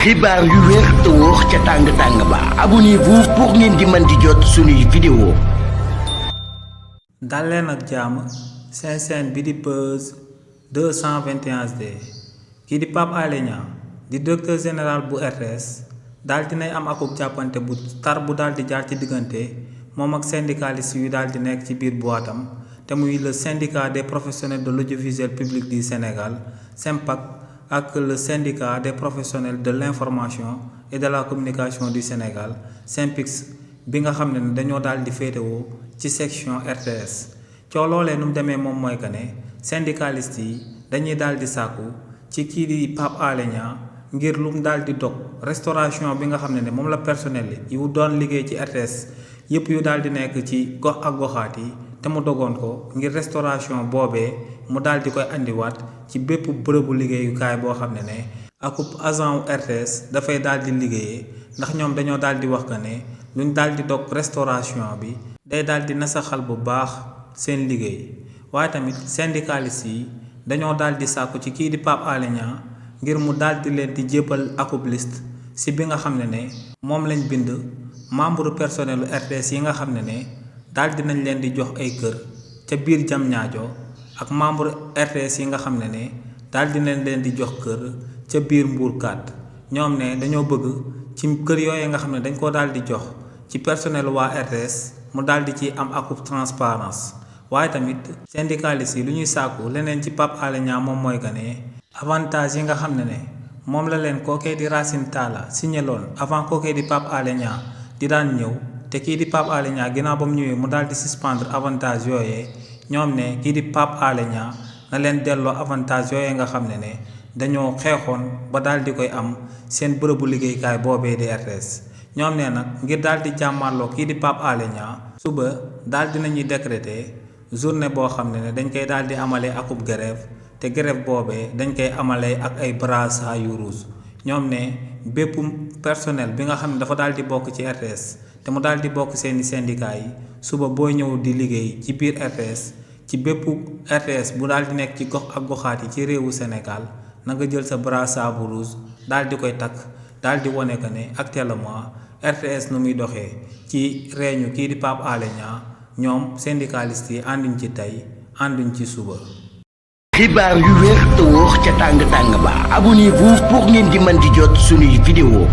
xibaar yu wér te wóor ca tàng ba abonnez-vous pour ngeen di mën di jot suñuy vidéo. dal leen ak jàmm seen chaîne bi di Buzz 221HD kii di Pape Alé Niang di directeur général bu RTS daal dinay am akub jàppante bu tar bu daal di jaar ci diggante moom ak syndicaliste yu daal di nekk ci biir boitam te muy le syndicat des professionnels de l'audiovisuel public du Sénégal SYNPAC ak le syndicat des professionnels de l'information et de la communication du Sénégal SYNPICS bi nga xam ne dañoo daal di féetewoo ci section RTS coow loolee nu mu demee moom mooy que ne syndicalistes yi dañuy daal di sàkku ci kii di Pape Alé Niang ngir lu mu daal di dog restauration bi nga xam ne moom la personnel yu doon liggéey ci RTS yëpp yu daal di nekk ci gox ak goxaat yi te mu dogoon ko ngir restauration boobee mu daal di koy andiwaat ci bépp bërëbu liggéeyukaay boo xam ne akub agent wu RTS dafay daal di liggéeyee ndax ñoom dañoo daal di wax que ne luñ daal di dog restauration bi day daal di nasaxal bu baax seen liggéey waaye tamit syndicalistes yi dañoo daal di sàkku ci kii di Pape Alé Niang ngir mu daal di leen di jébbal akub liste si bi nga xam ne moom lañ bind membre personnel RTS yi nga xam ne daal di nañ leen di jox ay kër ca biir Diamniadio ak membre RTS yi nga xam ne daal di nañ leen di jox kër ca biir Mbourkat ñoom ne dañoo bëgg ci kër yooyu nga xam ne dañ koo daal di jox ci personnel waa RTS mu daal di ci am akub transparence waaye tamit syndicalistes yi lu ñuy sàkku leneen ci Pape Alé Niang moom mooy que ne avantage yi nga xam ne moom la leen kookee di Racine Talla signaloon avant kookee di Pape Alé Niang di daan ñëw te kii di Pape Alé Niang ginnaaw ba mu ñëwee mu daal di suspendre avantage yooyee ñoom ne kii di Pape Alé Niang na leen delloo avantage yooyee nga xam ne dañoo xeexoon ba daal di koy am seen bërëbu liggéeykaay boobee di RTS ñoom ne nag ngir daal di jàmmarloo kii di Pape Alé Niang suba daal dinañuy décréter journée boo xam ne dañ koy daal di amalee akub grève te grève boobee dañ koy amalee ak ay brassards yu rouge ñoom ne bépp personnel bi nga xam ne dafa daal di bokk ci RTS te mu daal di bokk seeni syndicat yi suba booy ñëw di liggéey ci biir RTS ci bépp RTS bu daal di nekk ci gox ak goxaat yi ci réewu Sénégal na nga jël sa brassard bu rouge daal di koy takk daal di wane que ne actuellement RTS nu muy doxee ci réñu kii di Pape Alé Niang ñoom syndicalistes yi ànduñ ci tey ànduñ ci suba. xibaar yu wér te wóor ca tàng ba abonnez-vous pour ngeen di mën di jot suñuy vidéo.